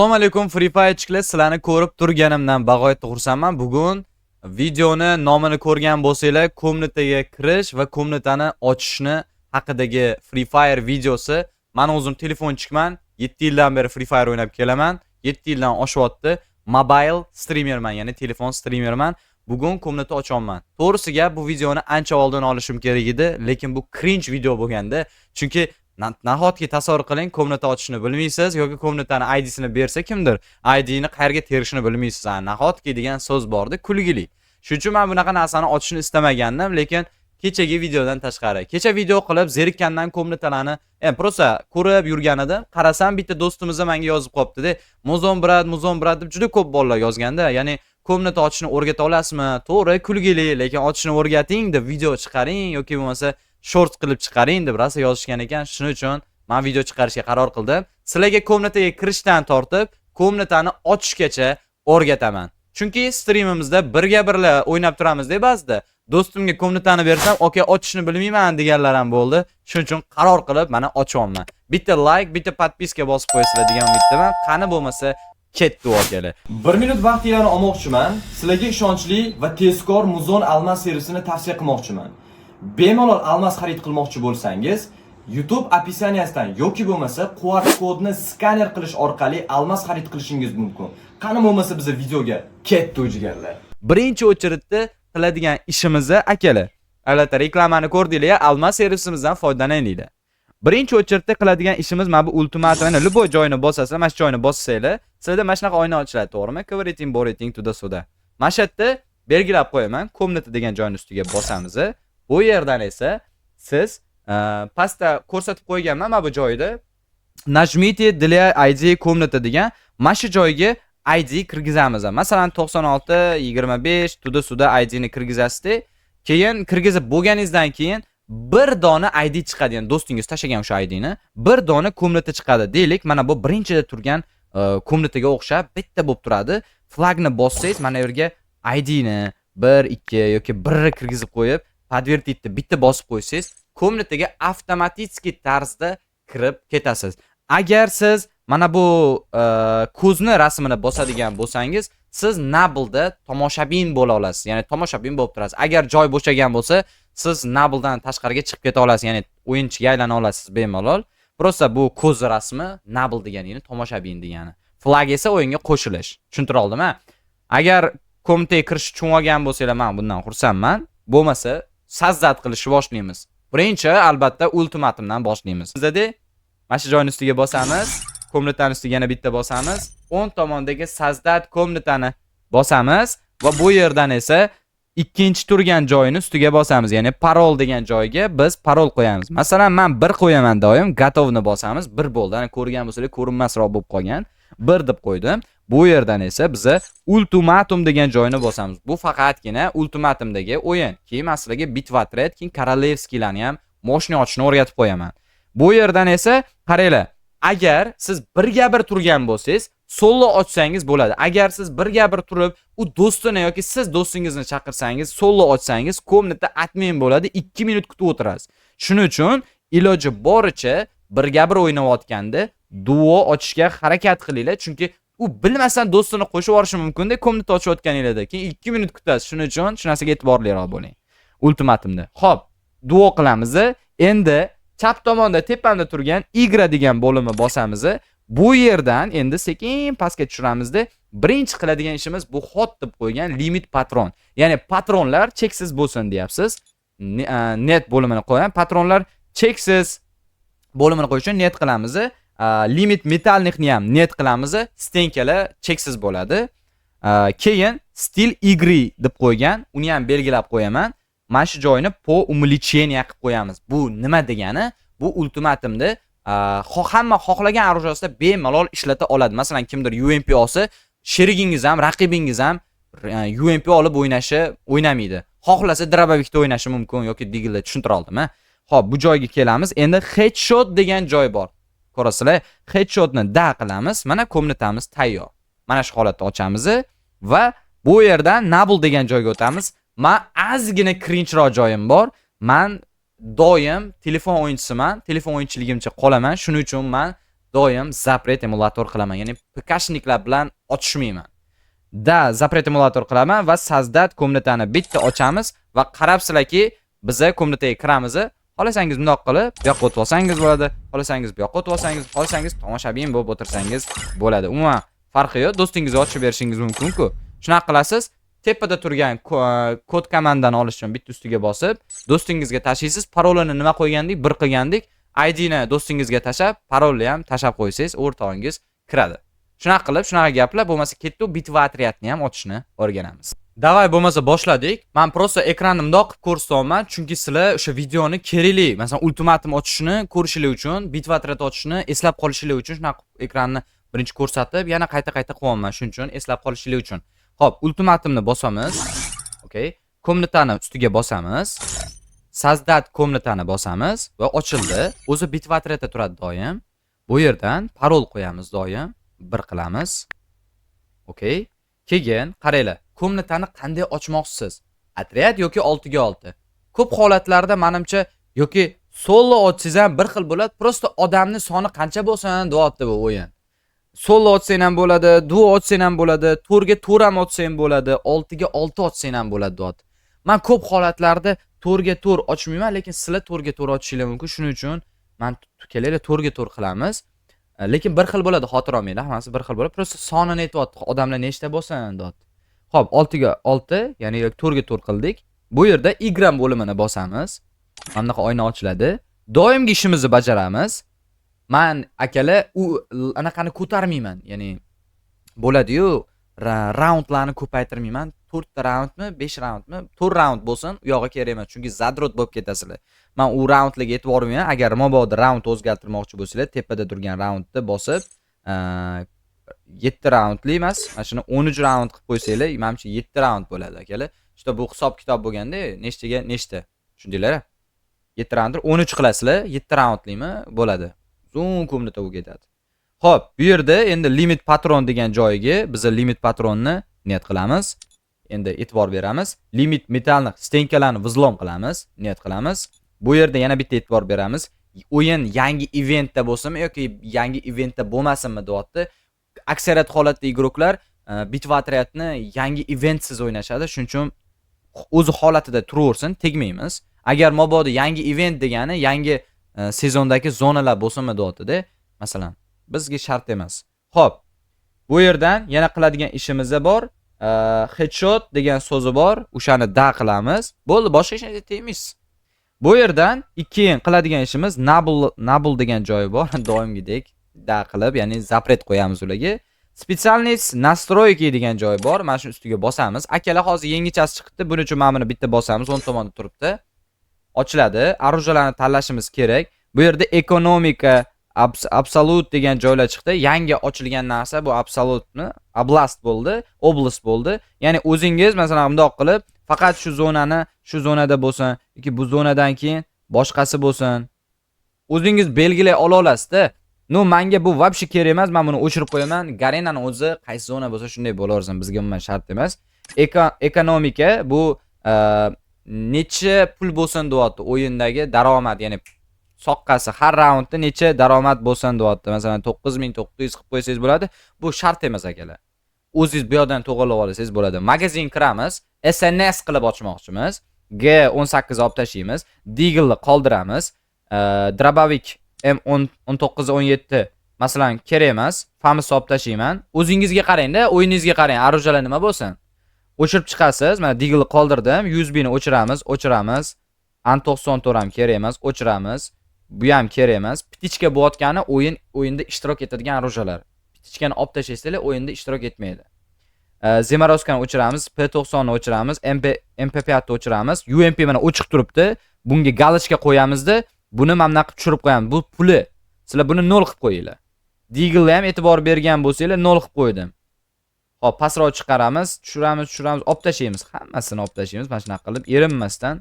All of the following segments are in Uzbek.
Assalomu alaykum, Free Fire'chilar, sizlarni ko'rib turganimdan bag'oyatda xursandman. Bugun videoni nomini ko'rgan bo'lsanglar, комната ga kirish va комната ni ochishni haqidagi Free Fire videosi. Men o'zim telefonchikman. 7 yildan beri Free Fire o'ynab kelaman. 7 yildan oshyapti. Mobile streamerman, ya'ni telefon streamerman. Bugun комната ochyapman. To'g'risi gap, bu videoni ancha oldin olishim kerak edi, lekin bu cringe video bo'lganda, chunki nahotki, tasavvur qiling, комната ochishni bilmaysiz yoki комната ni IDsini bersa kimdir, IDni qayerga terishni bilmaysiz. Ha, nahotki degan so'z borda, kulgili. Shuning uchun men bunaqa narsani ochishni istamagandim, lekin kechagi videodan tashqari. Kecha video qilib zerikkandan комната larni просто ko'rib yurgan edim. Qarasam, bitta do'stimiz menga yozib qolibdi-da, "Muzon брат, Muzon брат" deb juda ko'p bolalar yozganda, ya'ni комната ochishni o'rgata olasizmi? To'g'ri, kulgili, lekin ochishni o'rgating deb video chiqaring yoki bo'lmasa short qilib chiqaring deb rosa yozishgan ekan. Shuning uchun men video chiqarishga qaror qildim. Sizlarga комната ga kirishdan tortib, комната ni ochishgacha o'rgataman. Chunki streamimizda birga birla o'ynab turamizda ba'zida. Do'stimga комната ni bersam, "Aka, ochishni bilmayman" deganlar ham bo'ldi. Shuning uchun qaror qilib mana ochyapman. Bitta like, bitta подписка bosib qo'yasizlar degan umiddaman. Qani bo'lmasa ketdi, akalar. Bir minut vaqtinglarni olmoqchiman. Sizlarga ishonchli va tezkor Muzon алмаз servisini tavsiya qilmoqchiman. Bemalol алмаз xarid qilmoqchi bo'lsangiz, YouTube описания sidan yoki bo'lmasa QR kodni skaner qilish orqali алмаз xarid qilishingiz mumkin. Qani bo'lmasa biza videoga ketdi, jigarlar. Birinchi очередь da qiladigan ishimiz, akalar. Albatta, reklamani ko'rdinglar, алмаз servisimizdan foydalaninglar. Birinchi очередь da qiladigan ishimiz mana bu ultimatum, mana любой joyini bosasizlar, mana shu joyini bossanglar, sizlarda mana shunaqa oyna ochiladi, to'g'rimi? Квартирный, boreting, туда-сюда. Mana shu yerda belgilab qo'yaman, комната degan joyni ustiga bosamiz. Bu yerdan esa siz pastda ko'rsatib qo'yganman mana bu joyda "Нажмите для ID комната" degan mana shu joyga ID kirgizamiz. Masalan, 96 25 туда-сюда ID ni kirgizasizda, keyin kirgizib bo'lganingizdan keyin bir dona ID chiqadi, ya'ni do'stingiz tashlagan o'sha IDni, bir dona комната chiqadi. Deylik, mana bu birinchida turgan комната ga o'xshab bitta bo'lib turadi. Флаг ni bossangiz, mana bu yerga IDni 1, 2 yoki 1 kirgizib qo'yib, подтвердить ni bitta bosib qo'ysangiz, комната ga avtomatik tarzda kirib ketasiz. Agar siz mana bu ko'zni rasmini bosadigan bo'lsangiz, siz Nablda tomoshabin bo'la olasiz. Ya'ni tomoshabin bo'lib turasiz. Agar joy bo'shagan bo'lsa, siz Nabldan tashqariga chiqib keta olasiz, ya'ni o'yinchiga aylana olasiz bemalol. Просто bu ko'z rasmi Nabl degani, ya'ni tomoshabin degani. Флаг esa o'yinga qo'shilish. Tushuntira oldim, ha? Agar комната ga kirishni tushunib olgan bo'lsanglar, men bundan xursandman. Bo'lmasa, создать qilishni boshlaymiz. Birinchi, albatta, ultimatumdan boshlaymiz. Bizda mana shu joyni ustiga bosamiz. Комната ni ustiga yana bitta bosamiz. O'ng tomondagi создать комната ni bosamiz va bu yerdan esa ikkinchi turgan joyini ustiga bosamiz. Ya'ni parol degan joyga biz parol qo'yamiz. Masalan, men 1 qo'yaman doim, готов ni bosamiz. 1 bo'ldi. Ana, ko'rgan bo'lsanglar, ko'rinmasroq bo'lib qolgan. 1 deb qo'ydim. Bu yerdan esa biza ultimatum degan joyni bosamiz. Bu faqatgina ultimatumdagi o'yin. Keyin men sizlarga битва отряд, keyin королевский larni ham moshina ochishni o'rgatib qo'yaman. Bu yerdan esa qaranglar, agar siz birga bir turgan bo'lsangiz, solo ochsangiz bo'ladi. Agar siz birga bir turib, u do'stini yoki siz do'stingizni chaqirsangiz, solo ochsangiz, комната отмен bo'ladi, 2 minut kutib o'tirasiz. Shuning uchun iloji boricha birga bir o'ynayotganda duo ochishga harakat qilinglar, chunki u bilmasdan do'stini qo'shib yuborishi mumkin-da, комната ochayotganinglarda. Keyin 2 minut kutasiz. Shuning uchun shu narsaga e'tiborliroq bo'ling. Ultimatumda. Xo'p, duo qilamiz. Endi chap tomonda tepamda turgan игра degan bo'limni bosamiz. Bu yerdan endi sekin pastga tushiramizda, birinchi qiladigan ishimiz bu ход deb qo'ygan limit patron. Ya'ni patronlar cheksiz bo'lsin deyapsiz. Нет bo'limini qo'yaman. Patronlar cheksiz bo'limini qo'yish uchun нет qilamiz. Limit метальных ni ham нет qilamiz. Стенка lar cheksiz bo'ladi. Keyin стиль игры deb qo'ygan, uni ham belgilab qo'yaman. Mana shu joyini по умолчанию qilib qo'yamiz. Bu nima degani? Bu ultimatumda hamma xohlagan оружие sida bemalol ishlata oladi. Masalan, kimdir UMP olsa, sherigingiz ham, raqibingiz ham UMP olib o'ynashi o'ynamaydi. Xohlasa дробовик da o'ynashi mumkin yoki Deagle'da, tushuntira oldim, ha? Xo'p, bu joyga kelamiz. Endi headshot degan joy bor. Ko'rasizlar, headshotni да qilamiz. Mana комната miz tayyor. Mana shu holatda ochamiz va bu yerdan Nabl degan joyga o'tamiz. Man ozgina cringe roq joyim bor. Man doim telefon o'yinchisiman. Telefon o'yinchiligimcha qolaman. Shuning uchun man Doim запрет emulator qilaman, ya'ni ПКшник lar bilan otishmayman. Да, запрет emulator qilaman va создать комната ni bitta ochamiz va qarabsizlarki, biza комната ga kiramiz. Xohlasangiz bundoq qilib, bu yoqqa o'tib olsangiz bo'ladi, xohlasangiz bu yoqqa o'tib olsangiz, xohlasangiz tomoshabin bo'lib o'tirsangiz bo'ladi. Umuman farqi yo'q, do'stingizga ochib berishingiz mumkin-ku. Shunaqa qilasiz. Tepada turgan kod komandani olish uchun bitta ustiga bosib, do'stingizga tashlaysiz. Parolini nima qo'ygandik? Bir qilgandik. IDni do'stingizga tashlab, parolni ham tashlab qo'ysangiz, o'rtog'ingiz kiradi. Shunaqa qilib, shunaqa gaplar bo'lmasa ketdi, битва отряд ni ham ochishni o'rganamiz. Давай, bo'lmasa boshladik. Men просто ekranni mundoq qilib ko'rsatyapman, chunki sizlar o'sha videoni kerakli, masalan, ultimatum ochishni ko'rishinglar uchun, битва отряд ochishni eslab qolishinglar uchun shunaqa qilib ekranni birinchi ko'rsatib, yana qayta-qayta qilyapman, shuning uchun eslab qolishinglar uchun. Xo'p, ultimatumni bosamiz. Okey. Комната ni ustiga bosamiz. Создать комната ni bosamiz va ochildi. O'zi битва отряд da turadi doim. Bu yerdan parol qo'yamiz doim. Bir qilamiz. Okey. Keyin qaranglar, комната ni qanday ochmoqchisiz? Отряд yoki 6 ga 6. Ko'p holatlarda menimcha yoki solo ochsangiz ham bir xil bo'ladi. Просто odamni soni qancha bo'lsin deyapti bu o'yin. Solo ochsang ham bo'ladi, duo ochsang ham bo'ladi, 4 ga 4 ham ochsang bo'ladi, 6 ga 6 ochsang ham bo'ladi deyapti. Men ko'p holatlarda 4 ga 4 ochmayman, lekin sizlar 4 ga 4 ochishinglar mumkin. Shuning uchun men kelinglar 4 ga 4 qilamiz. Lekin bir xil bo'ladi, xavotir olmanglar, hammasi bir xil bo'ladi. Просто sonini aytyapti, odamlar nechta bo'lsin deyapti. Xo'p, 6 ga 6, ya'ni 4 ga 4 qildik. Bu yerda игра bo'limini bosamiz. Mana bunaqa oyna ochiladi. Doimgi ishimizni bajaramiz. Man akalar u anaqani ko'tarmayman, ya'ni bo'ladi-yu, raundlarni ko'paytirmayman. 4 ta raundmi, 5 raundmi? 4 raund bo'lsin, u yog'i kerak emas, chunki задрот bo'lib ketasizlar. Man u raundlarga e'tibor bermayman. Agar mabodo raund o'zgartirmoqchi bo'lsanglar, tepada turgan raundni bosib, 7 raundli emas, mana shuni 13 raund qilib qo'ysanglar, manimcha 7 raund bo'ladi, akalar. Что bu hisob kitob bo'lganda, nechtaga nechta. Tushundinglar? 7 raund 13 qilasizlar, 7 raundlimi bo'ladi. Uzun комната bo'lib ketadi. Xo'p, bu yerda endi limit patron degan joyiga biz limit patronni нет qilamiz. Endi e'tibor beramiz. Limit metallni стенка larni взлом qilamiz, нет qilamiz. Bu yerda yana bitta e'tibor beramiz. O'yin yangi eventda bo'lsinmi yoki yangi eventda bo'lmasinmi deyapti. Aksariyat holatda игрок lar битва отряд ni yangi eventsiz o'ynashadi. Shuning uchun o'zi holatida turaversin, tegmaymiz. Agar mabodo yangi event degani yangi sezondagi zonalar bo'lsinmi deyapti-da. Masalan, bizga shart emas. Xo'p, bu yerdan yana qiladigan ishimiz bor. Headshot degan so'zi bor. O'shani да qilamiz. Bo'ldi, boshqa hech narsa tegmaysiz. Bu yerdan keyin qiladigan ishimiz nabul degan joyi bor. Doimgidek да qilib, ya'ni запрет qo'yamiz ularga. Специальность настройки degan joyi bor. Mana shuni ustiga bosamiz. Akalar, hozir yangichasi chiqibdi. Buning uchun mana buni bitta bosamiz, o'ng tomonda turibdi. Ochiladi. Оружия larni tanlashimiz kerak. Bu yerda ekonomika, absolut degan joylar chiqdi. Yangi ochilgan narsa bu absolutmi? Oblast bo'ldi, oblast bo'ldi. Ya'ni o'zingiz masalan bundoq qilib, faqat shu zonani, shu zonada bo'lsin yoki bu zonadan keyin boshqasi bo'lsin. O'zingiz belgilay ola olasizda. Ну, menga bu вообще kerak emas. Men buni o'chirib qo'yaman. Garenani o'zi qaysi zona bo'lsa shunday bo'laversin. Bizga umuman shart emas. Ekonomika bu necha pul bo'lsin deyapti o'yindagi daromad, ya'ni soqqasi har raundda necha daromad bo'lsin deyapti. Masalan, 9900 qilib qo'ysangiz bo'ladi. Bu shart emas, akalar. O'zingiz bu yoqdan to'g'irlab olsangiz bo'ladi. Magazin kiramiz, SNS qilib ochmoqchimiz. G18 olib tashlaymiz. Deagle'ni qoldiramiz. Дробовик M10 19 17 masalan kerak emas. FAMAS olib tashlayman. O'zingizga qarang-da, o'yiningizga qarang. Оружия lar nima bo'lsin? O'chirib chiqasiz. Mana Deagle'ni qoldirdim. USB ni o'chiramiz, o'chiramiz. An94 ham kerak emas, o'chiramiz. Bu ham kerak emas. Птичка bo'layotgani o'yinda ishtirok etadigan оружия lar. Птичка ni olib tashlaysizlar, o'yinda ishtirok etmaydi. Заморозка ni o'chiramiz, P90 ni o'chiramiz, MP MP5 ni o'chiramiz. UMP mana o'chiq turibdi. Bunga галочка qo'yamizda, buni mana bunaqa qilib tushirib qo'yamiz. Bu puli. Sizlar buni 0 qilib qo'yinglar. Deagle'ga ham e'tibor bergan bo'lsanglar, 0 qilib qo'ydim. Xo'p, pastroq chiqaramiz, tushiramiz, tushiramiz, olib tashlaymiz. Hammasini olib tashlaymiz mana shunaqa qilib, erinmasdan.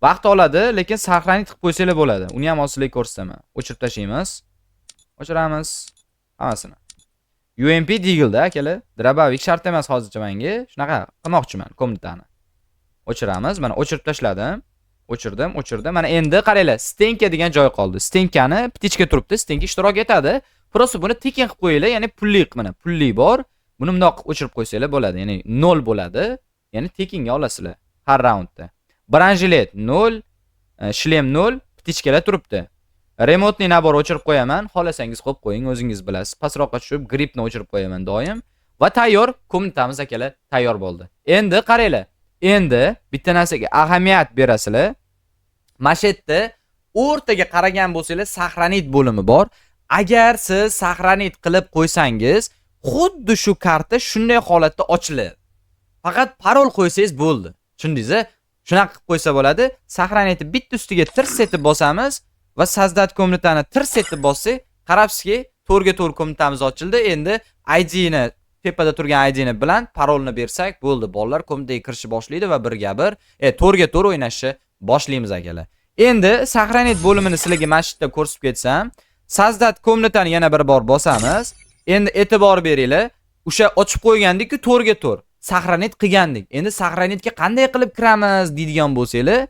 Vaqt oladi, lekin сохранить qilib qo'ysanglar bo'ladi. Uni ham hozir sizlarga ko'rsataman. O'chirib tashlaymiz. O'chiramiz hammasini. UMP Deagle'da akalar. Дробовик shart emas hozircha menga. Shunaqa qilmoqchiman комната ni. O'chiramiz. Mana o'chirib tashladim. O'chirdim, o'chirdim. Mana endi qaranglar, стенка degan joy qoldi. Стенка ni птичка turibdi, стенка ishtirok etadi. Просто buni tekin qilib qo'yinglar, ya'ni pulli, mana pulli bor. Buni bundoq qilib o'chirib qo'ysanglar bo'ladi, ya'ni 0 bo'ladi. Ya'ni tekinga olasizlar har raundda. Бронежилет 0, шлем 0, птичка lar turibdi. Ремонтный набор o'chirib qo'yaman. Xohlasangiz qo'yib qo'ying, o'zingiz bilasiz. Pastroqqa tushib gripni o'chirib qo'yaman doim. Va tayyor, комната miz, akalar, tayyor bo'ldi. Endi qaranglar. Endi bitta narsaga ahamiyat berasizlar. Mana shu yerda o'rtaga qaragan bo'lsanglar, сохранить bo'limi bor. Agar siz сохранить qilib qo'ysangiz, xuddi shu karta shunday holatda ochiladi. Faqat parol qo'ysangiz bo'ldi. Tushundingiz? Shunaqa qilib qo'ysa bo'ladi. Сохранить bitta ustiga tirs etib bosamiz va создать комната ni tirs etib bossak, qarabsizki, to'rga to'rt комната miz ochildi. Endi ID ni, tepada turgan ID ni bilan parolni bersak bo'ldi. Bolalar комната ga kirishni boshlaydi va birga bir, to'rga to'rt o'ynashni boshlaymiz, akalar. Endi сохранить bo'limini sizlarga mana shu yerda ko'rsatib ketsam, создать комната ni yana bir bor bosamiz. Endi e'tibor beringlar. O'sha ochib qo'ygandik-ku to'rga to'rt. Сохранить qilgandik. Endi сохранить ga qanday qilib kiramiz deydigan bo'lsanglar,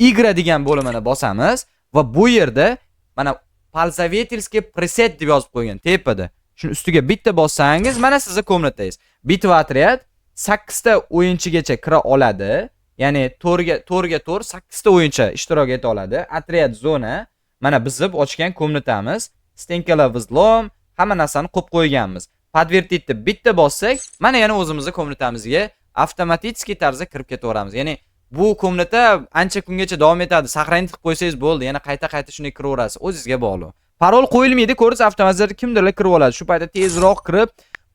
игра degan bo'limini bosamiz va bu yerda mana пользовательский пресет deb yozib qo'ygan tepada. Shuni ustiga bitta bossangiz, mana sizni комната ngiz. Битва отряд 8 ta o'yinchigacha kira oladi. Ya'ni to'rga to'rga to'rt 8 ta o'yinchi ishtirok eta oladi. Отряд зона, mana bizni ochgan комната miz, стенка lar взлом, hamma narsani qo'yib qo'yganmiz. Подтвердить bitta bossak, mana yana o'zimizni комната mizga avtomatik tarzda kirib ketaveramiz. Ya'ni bu комната ancha kungacha davom etadi. Сохранить qilib qo'ysangiz bo'ldi, yana qayta-qayta shunday kiraverasiz. O'zingizga bog'liq. Parol qo'yilmaydi, ko'rasiz, avtomatizr kimdirlar kirib oladi. Shu paytda tezroq kirib,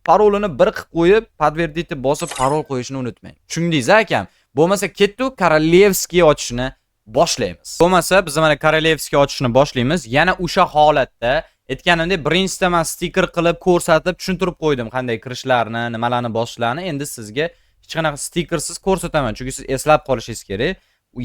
parolini bir qilib qo'yib, подтвердить bosib parol qo'yishni unutmang. Tushundingiz, akam? Bo'lmasa ketdik, Королевский ochishni boshlaymiz. Bo'lmasa biz mana Королевский ochishni boshlaymiz. Yana o'sha holatda, aytganimdek, birinchisida man stiker qilib ko'rsatib tushuntirib qo'ydim qanday kirishlarni, nimalarni bosishlarni. Endi sizga hech qanaqa stikersiz ko'rsataman, chunki siz eslab qolishingiz kerak.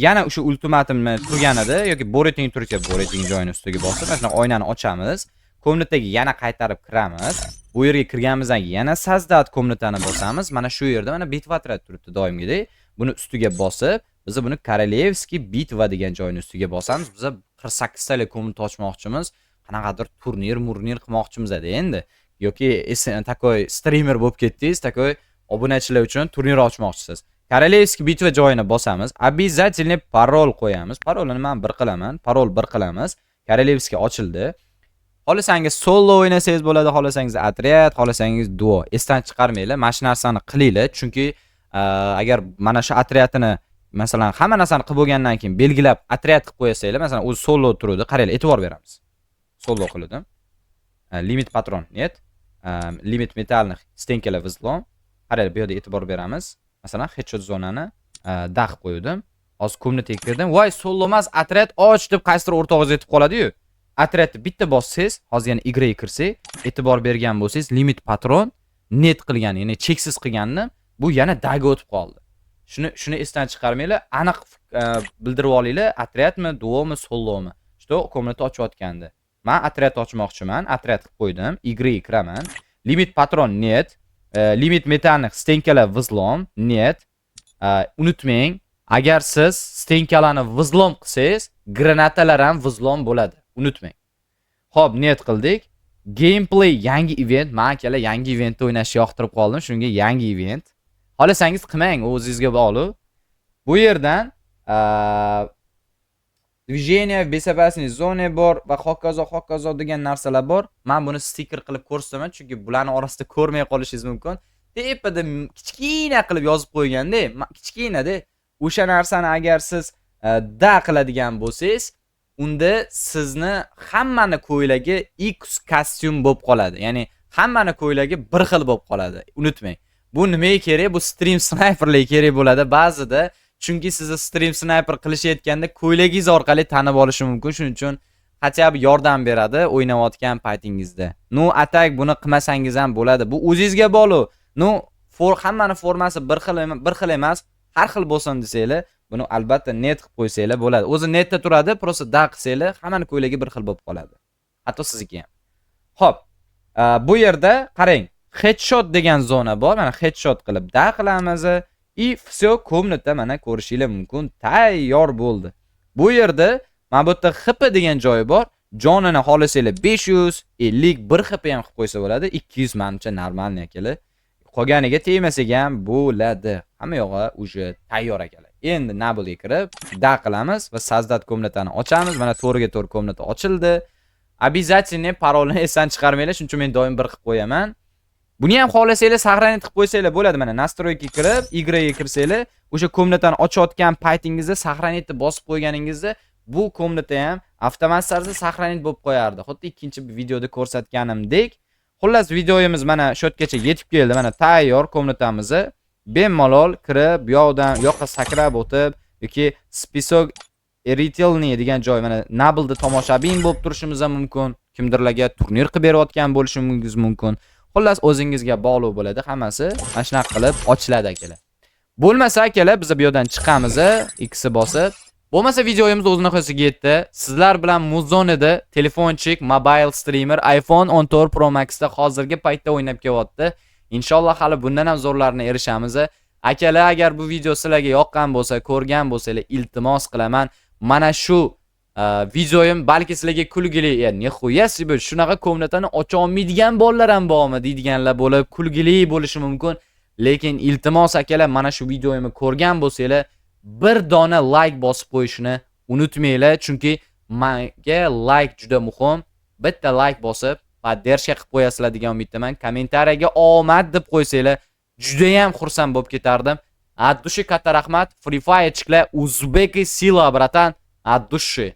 Yana o'sha ultimatumni turganida yoki boreting tursa, boreting joyini ustiga bosib, mana shunaqa oynani ochamiz. Комната ga yana qaytarib kiramiz. Bu yerga kirganimizdan keyin yana создать комната ni bosamiz. Mana shu yerda mana битва отряд turibdi doimgidek. Buni ustiga bosib, biz buni Королевский битва degan joyini ustiga bosamiz. Biz 48 talik комната ochmoqchimiz. Qanaqadir turnir, murnir qilmoqchimiz endi. Yoki такой streamer bo'lib ketdingiz, такой obunachilar uchun turnir ochmoqchisiz. Королевский битва joyini bosamiz. Обязательно parol qo'yamiz. Parolini men bir qilaman. Parol bir qilamiz. Королевский ochildi. Xohlasangiz solo o'ynasangiz bo'ladi, xohlasangiz отряд, xohlasangiz duo. Esdan chiqarmanglar, mana shu narsani qilinglar, chunki agar mana shu отряд ini, masalan, hamma narsani qilib bo'lgandan keyin belgilab отряд qilib qo'yasanglar, masalan, o'zi solo turadi. Qaranglar, e'tibor beramiz. Solo qildim. Лимит патрон, нет. Лимит метальных, стенка lar взлом. Qaranglar, bu yerda e'tibor beramiz. Masalan, headshot zonani да qilib qo'ydim. Hozir комната ga kirdim. Voy, solo emas, отряд och deb qaysidir o'rtog'ingiz aytib qoladi-yu. Отряд ni bitta bossangiz, hozir yana игра ga kirsak, e'tibor bergan bo'lsangiz, лимит патрон нет qilgan, ya'ni cheksiz qilganini, bu yana да ga o'tib qoldi. Shuni esdan chiqarmanglar, aniq bildirib olinglar, отряд mi, duomi, solomi. Что комната ochayotganda. Men отряд ochmoqchiman, отряд qilib qo'ydim, игра ga kiraman. Лимит патрон нет, лимит метальных, стенка lar взлом нет. Unutmang, agar siz стенка larni взлом qilsangiz, granatalar ham взлом bo'ladi. Unutmang. Xo'p, нет qildik. Gameplay, yangi event. Men, akalar, yangi eventda o'ynashni yoqtirib qoldim. Shunga yangi event. Xohlasangiz qilmang, o'zingizga bog'liq. Bu yerdan движение в безопасной зоне bor va hokazo hokazo degan narsalar bor. Men buni stiker qilib ko'rsataman, chunki bularni orasida ko'rmay qolishingiz mumkin. Tepada kichkina qilib yozib qo'yganda, kichkinada o'sha narsani agar siz да qiladigan bo'lsangiz, unda sizni hammani ko'ylagi X kostyum bo'lib qoladi. Ya'ni hammani ko'ylagi bir xil bo'lib qoladi. Unutmang. Bu nimaga kerak? Bu stream sniperlarga kerak bo'ladi ba'zida. Chunki sizni stream sniper qilishayotganda ko'ylagingiz orqali tanib olishi mumkin. Shuning uchun хотя бы yordam beradi o'ynayotgan paytingizda. Ну, а так buni qilmasangiz ham bo'ladi. Bu o'zingizga bog'liq. Ну, hammani formasi bir xil emas, har xil bo'lsin desanglar, buni albatta нет qilib qo'ysanglar bo'ladi. O'zi нет da turadi, просто да qilsanglar, hammani ko'ylagi bir xil bo'lib qoladi. Hatto sizniki ham. Xo'p, bu yerda qarang, headshot degan zona bor. Mana headshot qilib да qilamiz. И всё, комната mana ko'rishinglar mumkin, tayyor bo'ldi. Bu yerda mana bu yerda HP degan joyi bor. Jonini xohlasanglar 551 HP ham qilib qo'ysa bo'ladi. 200 manimcha нормальный, akalar. Qolganiga tegmasak ham bo'ladi. Hamma yog'i уже tayyor, akalar. Endi Nabulga kirib, да qilamiz va создать комната ni ochamiz. Mana, to'rtga 4 комната ochildi. Обязательно parolni esdan chiqarmanglar, shuning uchun men doim bir qilib qo'yaman. Buni ham xohlasanglar сохранить qilib qo'ysanglar bo'ladi. Mana, настройка kirib, игра ga kirsanglar, o'sha комната ni ochayotgan paytingizda сохранить ni bosib qo'yganingizda bu комната ham avtomat tarzda сохранить bo'lib qo'yardi. Xuddi ikkinchi videoda ko'rsatganimdek. Xullas, videomiz mana shu yergacha yetib keldi. Mana, tayyor комната miz. Bemalol kirib, bu yoqdan u yoqqa sakrab o'tib yoki список зрителей degan joy, mana, Nablda tomoshabin bo'lib turishimiz ham mumkin. Kimdirlarga turnir qilib berayotgan bo'lishingiz mumkin. Xullas, o'zingizga bog'liq bo'ladi hammasi. Mana shunaqa qilib ochiladi, akalar. Bo'lmasa, akalar, biz bu yerdan chiqamiz, X bosib. Bo'lmasa, videomiz o'z nihoyasiga yetdi. Sizlar bilan Muzonida telefonchik, mobile streamer iPhone 14 Pro Max'da hozirgi paytda o'ynab kelyapti. Inshaalloh, hali bundan ham zo'rlarini erishamiz. Akalar, agar bu video sizlarga yoqqan bo'lsa, ko'rgan bo'lsanglar, iltimos qilaman. Mana shu videoyim balki sizlarga kulgili, ya нихуя себе, shunaqa комната ni ocha olmaydigan bolalar ham bormi deydiganlar bo'lib, kulgili bo'lishi mumkin. Lekin iltimos, akalar, mana shu videoyimni ko'rgan bo'lsanglar, bir dona like bosib qo'yishni unutmanglar, chunki menga like juda muhim. Bitta like bosib, поддержка qilib qo'yasizlar degan umiddaman. Kommentariyaga omad deb qo'ysanglar, juda ham xursand bo'lib ketardim. От души katta rahmat. Free Fire'chilar, узбеки сила, братан. От души.